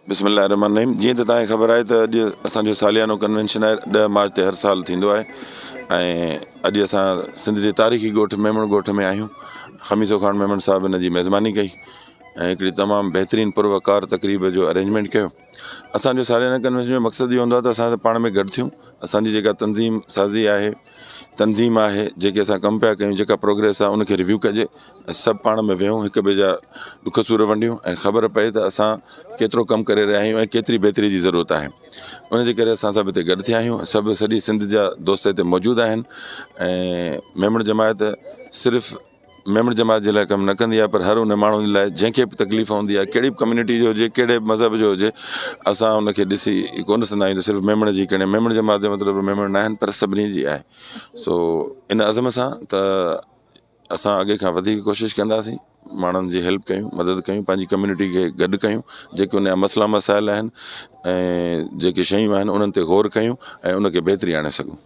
بسم الله الرحمن الرحيم جيئن ته توهان کي خبر آهي ته اڄ اسان جو ساليانو ڪنوينشن آهي ڏهه مارچ تي هر سال ٿيندو آهي ۽ اڄ اسان سنڌ جي تاريخي ڳوٺ ميمڻ ڳوٺ ۾ آهيون خميسو خان ميمڻ صاحب هن جي ميزباني ڪئي ۽ هڪڙي تمام بهترين پروقار تقريب جو ارينجمينٽ ڪيو اسانجو ساليانو ڪنوينشن جو مقصد اهو هوندو آهي ته اسان پاڻ ۾ گڏ ٿيون اسانجي جيڪا تنظيم سازي آهي تنظيم آهي جيڪي اسان ڪم پيا ڪيون جيڪا پروگريس آهي ان کي ريويو ڪجي ۽ سڀ پاڻ ۾ ويهون هڪ ٻئي جا ڏک سور ونڊيون ۽ خبر پئي ته اسان ڪيترو ڪم ڪري رهيا آهيون ۽ ڪيتري بهتري جي ضرورت آهي ان جي ڪري اسان سڀ هتي گڏ ٿيا آهيون سڀ سڄي سنڌ جا دوست هتي موجود آهن ۽ ميمڻ جماعت صرف ميمڻ جماعت جي لاء ڪم نه ڪندي آهي پر هر ان ماڻهو جي لاء جنهن کي به تڪليف هوندي آهي ڪهڙي به ڪميونٽي جو هجي ڪهڙي به مذهب جو هجي اسان ان کي ڏسي ڪونه ڏسندا آهيون ته صرف ميمڻ جي ڪري ميمڻ جماعت جو مطلب ميمڻ نه آهن پر سڀني جي آهي سو ان عزم سان ته اسان اڳي کان وڌيڪ ڪوشش ڪنداسين ماڻهن جي هيلپ ڪيون مدد ڪيون پنهنجي ڪميونٽي کي گڏ ڪيون جيڪي ان جا مسئلا مسائل آهن ۽ جيڪي شيون آهن انهن تي غور ڪيون ۽ ان کي بهتري آڻي سگهون.